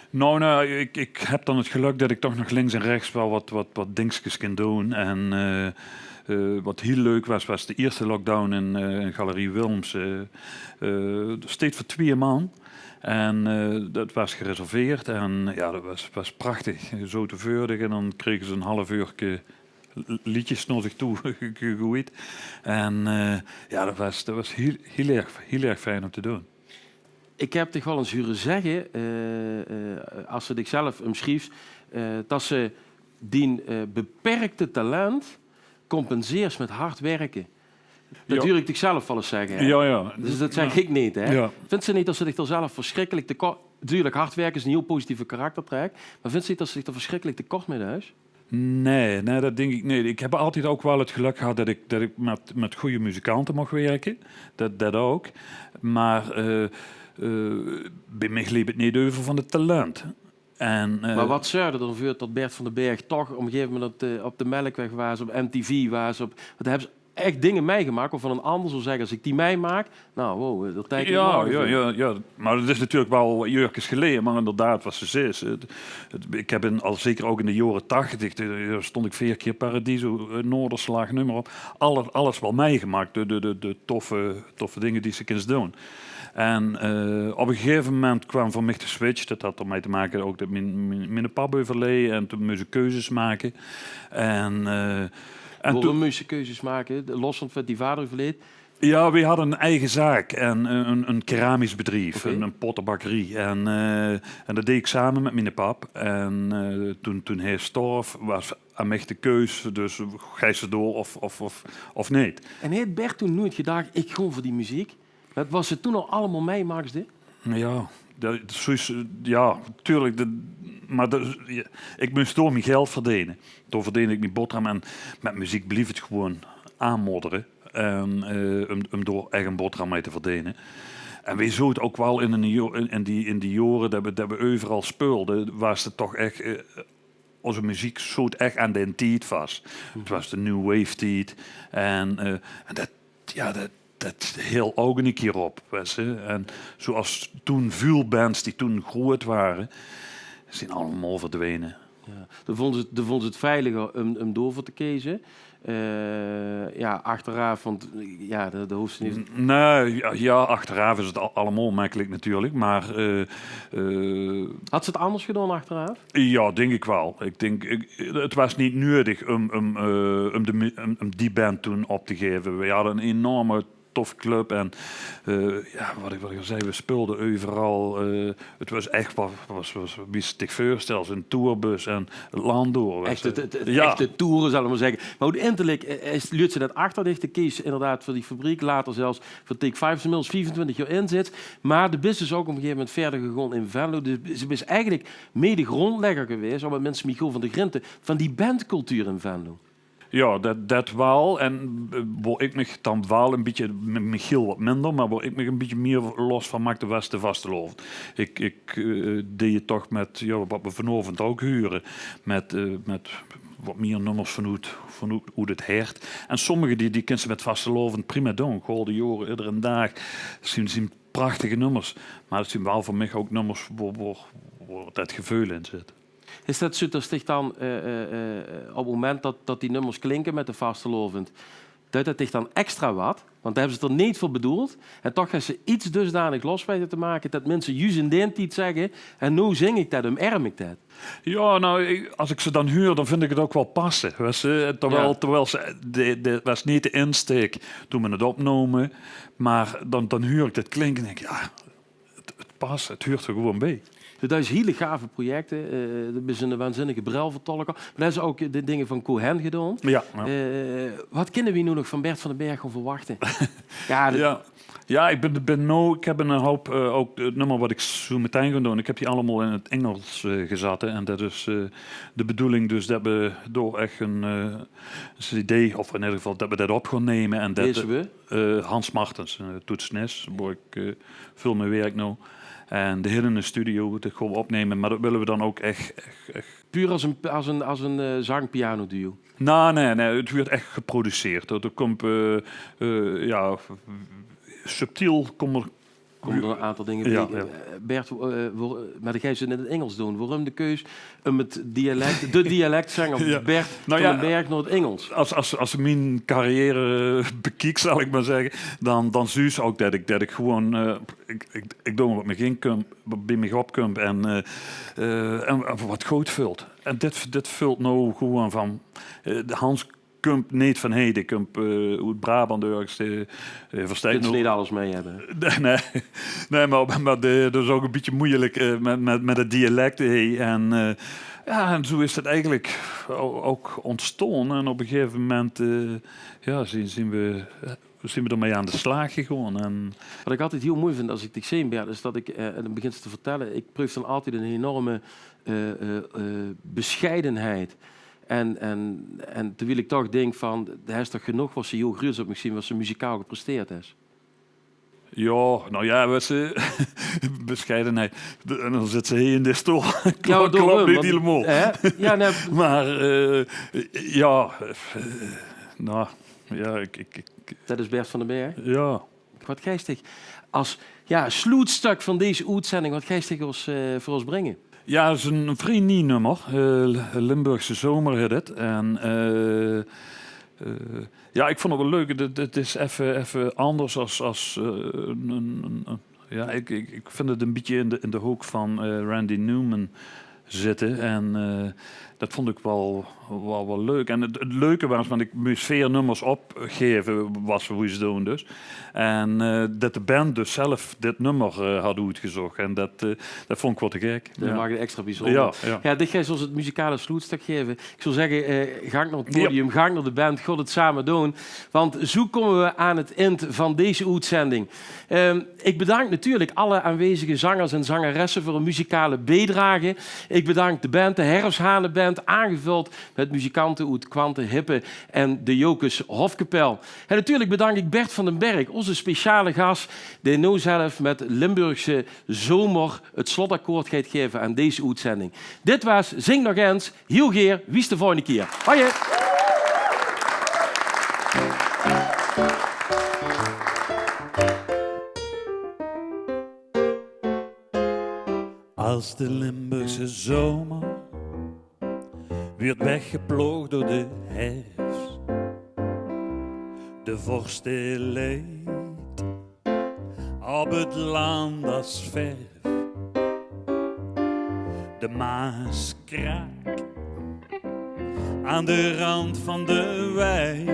Nou, nou, ik, ik heb dan het geluk dat ik toch nog links en rechts wel wat, wat, wat dingskes kin doen. En eh, eh, wat hiel leuk was, was de eerste lockdown in, eh, in Galerie Wilms. Eh, eh, steed veur twieë man. En eh, dat was gereserveerd. En ja, dat was, was prachtig. Zo te veurdig. En dan krege ze een half uurke l- liedjes naar zich toe ge- gegoeid. En eh, ja, dat was, dat was hiel, hiel, erg, hiel erg fijn om te doen. Ik heb dich wel ens hure zegge, eh, eh, as se dich zelf umsjriefs, eh, dat se dien eh, beperkte talent compenseers met hard werke. Dat huur ik dich zelf wel ens zegge, hè? Ja, ja. Dus dat zeg ik neet, hè? Ja. Vinds se neet dat se dich d'r zelf verschrikkelik tekort... Natuurlijk, hard werke is een hiel positieve karaktertrek. Maar vinds se neet dat se dich d'r verschrikkelik tekort mei deis? Nee, nee, dat dink ik neet. Ik heb altied ouk wel het geluk gehad dat ik, dat ik met, met goeie muzikante mocht werke. Dat, dat ouk. Maar eh, eh, bie mich leep het neet euver van het talent. En eh, Maar wat zörgde d'r dan veur dat Bert van den Bergh toch op een gegeven moment op de, op de Melkweg waas, op M T V waas, op, wat hebben ze echt dingen meigemaakt waarvan een ander zou zeggen, als ik die meemaak, nou, wow, dat teken ik ja, morgen ja, weer. Ja, ja. Maar dat is natuurlijk wel wat jeurkes geleden, maar inderdaad, wat ze zegt, het, het, ik heb in, al zeker ook in de jaren tachtig, de- stond ik veer keer Paradiso, eh, Noorderslag, neem maar op. Alles, alles wel meigemaakt, de, de, de, de toffe, toffe dingen die ze kins doen. En eh, op een gegeven moment kwam voor mich de switch. Dat had ermee te maken ook dat mijn, mijn, mijn pap overleed en toen moest ik keuzes maken. En, eh, en Waarom toen moest je keuzes maken? Los van het feit die vader overleed? Ja, we hadden een eigen zaak en eh, een, een keramisch bedrijf, Oké. een, een pottenbakkerie. En, eh, en dat deed ik samen met mijn pap. En eh, toen, toen hij storf, was aan mich de keus, dus geis se door of, of, of, of neet. En heet Bert toen nooit gedacht, ik gewoon voor die muziek? Wat, wat se toen al allemaol meimaakde? Ja, dat, zoiets, ja, tuurlijk. De, maar de, ja, ik moest door mijn geld verdenen. Door verdeen ik mijn boterham. En met muziek blief het gewoon aanmodderen. En, eh, om, om door echt een boterham mee te verdenen. En we zoot ook wel in, een, jo- in, in die, in die jaren dat we, dat we overal speelden, was het toch echt eh, onze muziek zoot echt aan den tied vast. Het was de new wave tied. En, eh, en dat, ja, dat, dat heel ogen een keer op. Weet je? En zoals toen veel bands die toen groot waren, zijn allemaal verdwenen. Ja. Dan vonden ze, het- dan vonden ze het veiliger om, om door voor te kiezen. Eh, ja, achteraf, want ja, dat, dat hoeft ze niet. Nee, ja, ja, achteraf is het al- allemaal makkelijk natuurlijk, maar eh, eh, Had ze het anders gedaan achteraf? Ja, denk ik wel. Ik denk, ik, het was niet nodig om, om, eh, om, de, mu- om, om die band toen op te geven. We hadden een enorme tof club. En, eh, jao, wat ik, wat ik al zei, we speulde euveral. Eh, het was echt wat, was, was, wie se dich veurstels, een tourbus en het land door. Echt het, het, het echte toeren, zal ik maar zeggen. Maar oeteindelik, eh, is, luurt ze det achter dich, de Kees inderdaad veur die fabriek, later zelfs veur Take Five, inmiddels viefentwintig jaor in zit. Maar de bis dus ook op een gegeven moment verder gegaon in Venlo. Dus ze is eigenlijk mede-grondlegger geweest, samen met mensen Michiel van der Grinten, van die bandcultuur in Venlo. Ja, det, det waal. En, eh, wo ik mich dan waal een bietje, M-, Michiel wat minder, maar wo ik mich een bietje mier los van maakde, was de vastelaovend. Ik, ik, eh, deej het toch met, ja, wat we vanaovend ook hure, met, eh, met wat mier nummers vanoet, vanoet, oet het hert. En sommige die, die kins se met vastelaovend prima doon. Golden Joren, Iedere Daag, zien, zien prachtige nummers. Maar het zien waal veur mich ook nummers wo, wo, wo det geveul in zit. Is det zoe det dich dan, eh, eh, eh, op het moment det, det die nummers klinke met de vastelaovend, det det dich dan extra wat? Want dan hebs se het er neet veur bedoeld. En toch hebs se iets dusdanig los weite te make det minse juus in daen tied zegge: "En noow zing ik det, omerm ik det." Ja, nou, ik, als ik ze dan huur, dan vind ik het ook wel passe. Wees se, terwijl, terwijl ze, de, de, was neet de insteek toen we het opnamen. Maar dan, dan huur ik det klinke en denk ik, ja, het, het pas, het huurt er gewoon bij. Det is hele gave projecte. Eh, det is een waanzinnige brelvertolker. Maar det is ook de dingen van Cohen gedaan. Ja, ja. Eh, wat kinne we noow nog van Bert van den Bergh gaon verwachte? Ja, det- Ja. Ja, ik bin, bin noow, ik heb een hoop, eh, ook het nummer wat ik zo meteen gaon doon. Ik heb die allemaal in het Engels, eh, gezat, hè. En det is, eh, de bedoeling dus det we door echt een, eh, cd, of in ieder geval det we det op gaon nemen. En det, Deze we? Eh, Hans Martens, eh, toetsenist, wo ik, eh, veul mee werk noow. En de hele studio, det gaon we opnemen, maar det wille we dan ook echt, echt, echt Puur als een, als een, als een, eh, zangpianoduo? Nou, nee, nee, het wuurt echt geproduceerd. Er, er kump, eh, eh, ja, subtiel kump er Komen er een aantal dingen bij. Ja. Eh, Bert, eh, maar dan geis se het in het Engels doon. Waorum de keus om het dialect, de dialectzanger Bert van den Bergh naar het Engels? Als, als, als se mien carrière bekieks, zal ik maar zeggen, dan, dan zuus se ook det ik, det ik gewoon, eh, ik, ik, ik doon wat mich inkump, wat bij mich opkump en, eh, eh, en, en wat good vult. En dit, dit vult noow gewoon van, eh, de Hans kump neet van heden, kump, eh, oet Brabant örges, eh, eh, versteit Kins se noow neet alles mee hebbe. Nee, nee, maar, maar de, det is ook een bietje moeilijk, eh, met, met, met het dialect, hè. En, eh, ja, en zo is het eigenlijk o-, ook ontstoon. En op een gegeven moment, eh, ja, zien, zien we, eh, zien we ermee aan de slaag gegaon. En Wat ik altied hiel moei vind als ik dich zeen, Bert, is det ik, eh, en dan begins se te vertelle, ik preuf dan altied een enorme eh, eh, eh, bescheidenheid. En, en, en terwijl ik toch denk van, d'r is toch genóg wat se hiel gruuets op maag zien, wat se muzikaal gepresteerd hebs. Ja, nou ja, wees se, bescheidenheid. De, en dan zit se hier in de stoel. Klop, klop neet hielemaol. Hè? Ja, nee. Maar, eh, ja, eh, nou, ja, ik, ik, ik Det is Bert van den Bergh. Ja. Wat geis dich als, ja, sloetstuk van deze oetzending, wat geis dich os, eh, veur os bringe? Ja, het is een, een vrij nie nummer. Eh, Limburgse Zomer heet het. En, eh, eh, ja, ik vond het wel leuk. Het, het is effe, effe anders als, als, eh, een, een, een, een, ja, ik, ik, ik vind het een bietje in de, in de hook van, eh, Randy Newman zitte. En, eh, det vond ik wel, wel, wel leuk. En het, het leuke was, want ik moest veer nummers opgeve, wat we woesten doon dus. En, eh, det de band dus zelf dit nummer, eh, had oetgezocht. En det, eh, det vond ik wel te gek. Det maak het extra bijzonder. Ja, ja. Ja, dit geis os het muzikale sloetstuk geve. Ik zou zegge, eh, gank naar het podium, gank naar de band, gaot het same doon. Want zo komen we aan het eind van deze oetzending. Ehm, ik bedank natuurlijk alle aanwezige zangers en zangeresse veur hun muzikale bijdrage. Ik bedank de band, de Herfshanenband, aangevuld met muzikante oet Kwante Hippe en de Jocus Hofkapel. En natuurlijk bedank ik Bert van den Bergh, ozze speciale gas, dae noow zelf met Limburgse Zomer het slotakkoord geit geve aan deze oetzending. Dit waas Zing Nog Ens. Hiel geer, wies de volgende kier. Hoi! Als de Limburgse zomer wuurt weggeploogd door de herfs, de vorst die leit op het land als verf. De Maas kraak aan de rand van de wei.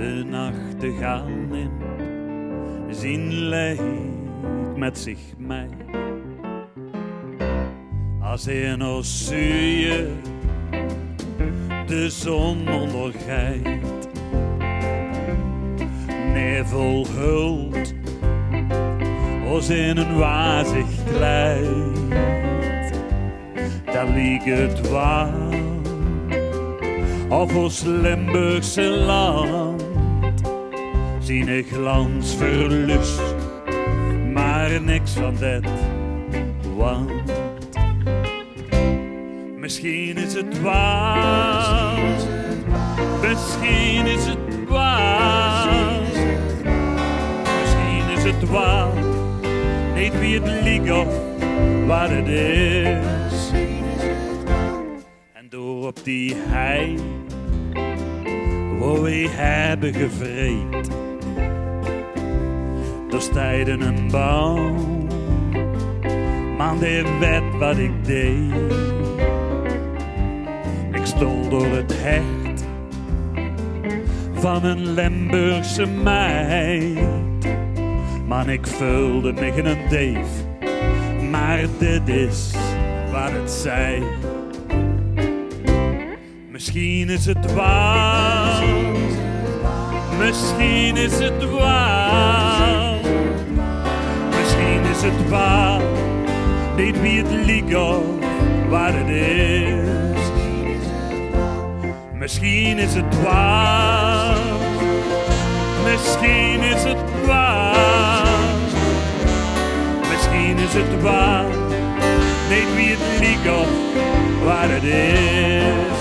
De nachtegaal nimp zien leed met zich mei. As in Ossieë de zon ondergeit, nevel hult os in een wazig kleid. Dao liek 't waal of os Limburgse land ziene glans verlus, maar niks van det, want misschien is 't waal, misschien is 't waal, misschien is 't waal neet wie 't liek of wat 't is. En door op die hei, wo weej hebbe gevreet, dao steit 'nen boum, man, dae wet wat ik deej. Ik stól door 't hert van 'n Limburgse meid, man, ik veulde mich 'nen deef. Maar dit is wat 't zei. Misschien is 't waal, misschien is 't waal, misschien is 't waal neet wie 't liek of wat 't is. Misschien is 't waal, misschien is 't waal, misschien is 't waal neet wie 't liek of wat 't is.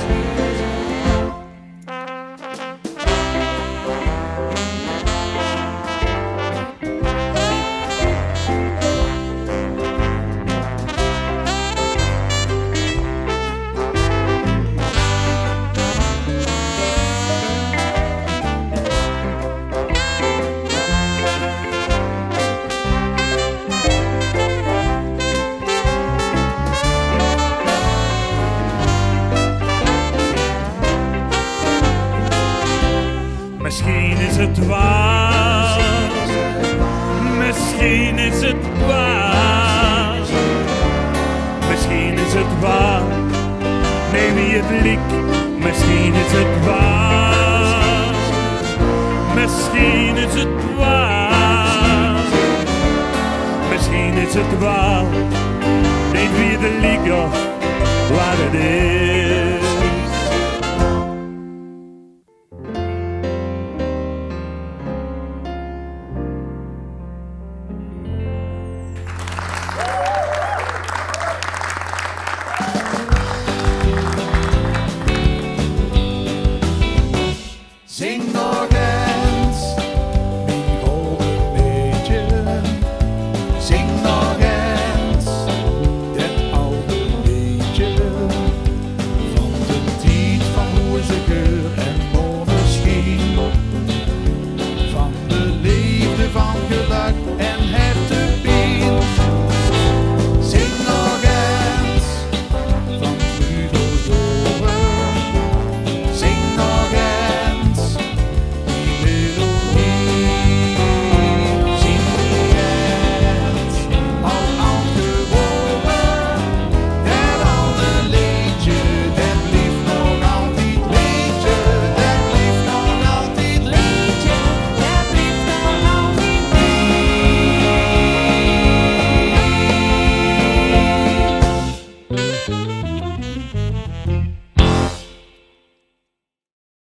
Misschien is 't waal, misschien is 't waal, misschien is 't waal neet wie 't liek. Misschien is 't waal, misschien is 't waal, misschien is 't waal